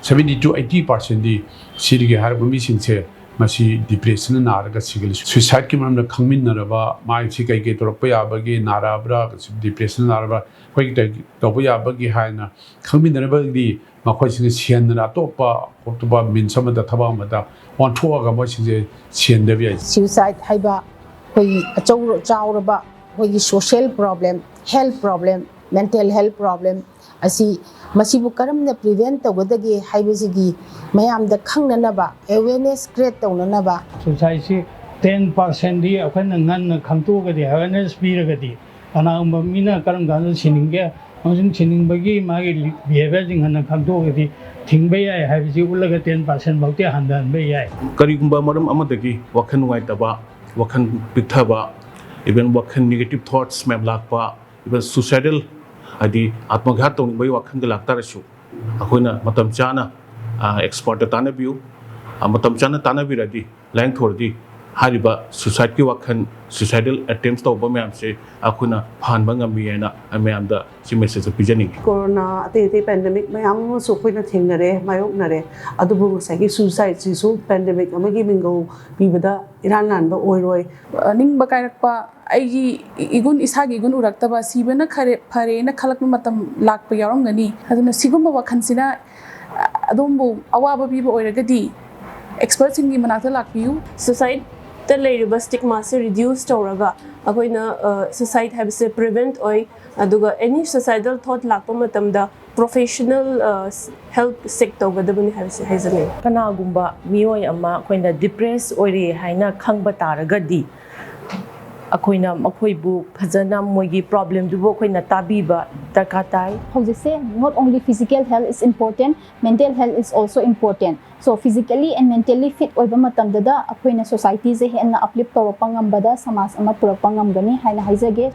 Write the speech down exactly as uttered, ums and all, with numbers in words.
Seventy to eighty percent ꯗꯤ ꯁꯤꯔꯤꯒꯦ ꯍꯥꯏꯔꯕ ꯃꯤꯁꯤꯡꯁꯦ ꯃꯁꯤ depression ꯅꯥꯔꯒ ꯁꯤꯒꯜꯂꯤ꯫ Suicide ꯀꯤ ꯃꯔꯝꯗ ꯈꯪꯃꯤꯟꯅꯔꯕ, ꯃꯥꯏꯁꯤ ꯀꯩ ꯀꯩ ꯇꯧꯔꯛꯄ ꯌꯥꯕꯒꯦ, ꯅꯥꯔꯛꯑꯕ꯭ꯔꯥ, depression ꯅꯥꯔꯕ꯭ꯔꯥ, ꯑꯩꯈꯣꯏꯒꯤ ꯀꯩ ꯇꯧꯕ ꯌꯥꯕꯒꯦ ꯍꯥꯏꯅ ꯈꯪꯃꯤꯟꯅꯔꯕꯗꯤ ꯃꯈꯣꯏꯁꯤꯡꯁꯦ ꯁꯤꯍꯟꯗꯅ ꯑꯇꯣꯞꯄ, ꯑꯇꯣꯞꯄ means ꯑꯃꯗ, ꯊꯕꯛ ꯑꯃꯗ ꯑꯣꯟꯊꯣꯛꯑꯒ ꯃꯣꯏꯁꯤꯡꯁꯦ ꯁꯤꯍꯟꯗꯕ ꯌꯥꯏ꯫ Suicide ꯍꯥꯏꯕ ꯑꯩꯈꯣꯏꯒꯤ ꯑꯆꯧ ꯆꯥꯎꯔꯕ ꯑꯩꯈꯣꯏꯒꯤ social problem, health problem, mental health problem ꯑꯁꯤ ꯃꯁꯤꯕꯨ ꯀꯔꯝꯅ prevent ꯇꯧꯒꯗꯒꯦ ꯍꯥꯏꯕꯁꯤꯒꯤ ꯃꯌꯥꯝꯗ ꯈꯪꯅꯅꯕ, awareness create ꯇꯧꯅꯅꯕ꯫ Suicide ꯁꯤ ten percent ꯗꯤ ꯑꯩꯈꯣꯏꯅ ꯉꯟꯅ ꯈꯪꯇꯣꯛꯑꯒꯗꯤ, awareness ꯄꯤꯔꯒꯗꯤ, ꯀꯅꯥꯒꯨꯝꯕ ꯃꯤꯅ ꯀꯔꯝ ꯀꯥꯟꯗ ꯁꯤꯅꯤꯡꯒꯦ ꯑꯃꯁꯨꯡ ꯁꯤꯅꯤꯡꯕꯒꯤ ꯃꯥꯒꯤ behaviour ꯁꯤꯡ ꯉꯟꯅ ꯈꯪꯇꯣꯛꯑꯒꯗꯤ ꯊꯤꯡꯕ ꯌꯥꯏ ꯍꯥꯏꯕꯁꯤ ꯎꯠꯂꯒ ten percent ꯐꯥꯎꯗꯤ ꯍꯟꯊꯍꯟꯕ ꯌꯥꯏ꯫ ꯀꯔꯤꯒꯨꯝꯕ ꯃꯔꯝ ꯑꯃꯗꯒꯤ ꯋꯥꯈꯜ ꯅꯨꯡꯉꯥꯏꯇꯕ, ꯋꯥꯈꯜ ꯄꯤꯛꯊꯕ, even ꯋꯥꯈꯜ negative thoughts ꯃꯌꯥꯝ ꯂꯥꯛꯄ, even suicidal ꯍꯥꯏꯗꯤ ꯑꯥꯇꯃꯘꯥꯠ ꯇꯧꯅꯤꯡꯕꯒꯤ ꯋꯥꯈꯜꯒ ꯂꯥꯛꯇꯥꯔꯁꯨ, ꯑꯩꯈꯣꯏꯅ ꯃꯇꯝ ꯆꯥꯅ expert ꯇ ꯇꯥꯟꯅꯕꯤꯌꯨ꯫ ꯃꯇꯝ ꯆꯥꯅ ꯇꯥꯟꯅꯕꯤꯔꯗꯤ, ꯂꯥꯏꯌꯦꯡꯊꯣꯛꯂꯗꯤ ꯍꯥꯏꯔꯤꯕ suicide ꯀꯤ ꯋꯥꯈꯜ, suicidal attempts ꯇꯧꯕ ꯃꯌꯥꯝꯁꯦ ꯑꯩꯈꯣꯏꯅ ꯐꯍꯟꯕ ꯉꯝꯃꯤ ꯍꯥꯏꯅ ꯑꯩ ꯃꯌꯥꯝꯗ ꯁꯤ message ꯁꯦ ꯄꯤꯖꯅꯤꯡꯉꯤ꯫ Corona ꯑꯇꯩ ꯑꯇꯩ pandemic ꯃꯌꯥꯝ ꯑꯃꯁꯨ ꯑꯩꯈꯣꯏꯅ ꯊꯦꯡꯅꯔꯦ, ꯃꯥꯌꯣꯛꯅꯔꯦ꯫ ꯑꯗꯨꯕꯨ ꯉꯁꯥꯏꯒꯤ suicide ꯁꯤꯁꯨ pandemic ꯑꯃꯒꯤ ꯃꯤꯡꯒꯧ ꯄꯤꯕꯗ ꯏꯔꯥꯟ ꯂꯥꯟꯕ ꯑꯣꯏꯔꯣꯏ꯫ ꯅꯤꯡꯕ ꯀꯥꯏꯔꯛꯄ, ꯑꯩꯒꯤ ꯏꯒꯨꯟ, ꯏꯁꯥꯒꯤ ꯏꯒꯨꯟ ꯎꯔꯛꯇꯕ, ꯁꯤꯕꯅ ꯈꯔꯦ ꯐꯔꯦꯅ ꯈꯜꯂꯛꯄ ꯃꯇꯝ ꯂꯥꯛꯄ ꯌꯥꯎꯔꯝꯒꯅꯤ꯫ ꯑꯗꯨꯅ ꯁꯤꯒꯨꯝꯕ ꯋꯥꯈꯜꯁꯤꯅ ꯑꯗꯣꯝꯕꯨ ꯑꯋꯥꯕ ꯄꯤꯕ ꯑꯣꯏꯔꯒꯗꯤ expert ꯁꯤꯡꯒꯤ ꯃꯅꯥꯛꯇ ꯂꯥꯛꯄꯤꯌꯨ꯫ Suicide ꯇ ꯂꯩꯔꯤꯕ stigma ꯁꯦ reduce ꯇꯧꯔꯒ ꯑꯩꯈꯣꯏꯅ suicide ꯍꯥꯏꯕꯁꯦ prevent ꯑꯣꯏ꯫ ꯑꯗꯨꯒ any suicidal thought ꯂꯥꯛꯄ ꯃꯇꯝꯗ professional help seek ꯇꯧꯒꯗꯕꯅꯤ ꯍꯥꯏꯕꯁꯦ ꯍꯥꯏꯖꯅꯤꯡꯉꯤ꯫ ꯀꯅꯥꯒꯨꯝꯕ ꯃꯤꯑꯣꯏ ꯑꯃ ꯑꯩꯈꯣꯏꯅ depress ꯑꯣꯏꯔꯦ ꯍꯥꯏꯅ ꯈꯪꯕ ꯇꯥꯔꯒꯗꯤ, ꯑꯩꯈꯣꯏꯅ ꯃꯈꯣꯏꯕꯨ ꯐꯖꯅ ꯃꯣꯏꯒꯤ problem ꯗꯨꯕꯨ ꯑꯩꯈꯣꯏꯅ ꯇꯥꯕꯤꯕ ꯗꯔꯀꯥꯔ ꯇꯥꯏ꯫ ꯍꯧꯖꯤꯛꯁꯦ not only physical health is important, mental health is also important. So physically and mentally fit ꯑꯣꯏꯕ ꯃꯇꯝꯗꯗ ꯑꯩꯈꯣꯏꯅ society ꯁꯦ ꯍꯦꯟꯅ uplift ꯇꯧꯔꯛꯄ ꯉꯝꯕꯗ ꯁꯃꯥꯖ ꯑꯃ ꯄꯨꯔꯛꯄ ꯉꯝꯒꯅꯤ ꯍꯥꯏꯅ ꯍꯥꯏꯖꯒꯦ꯫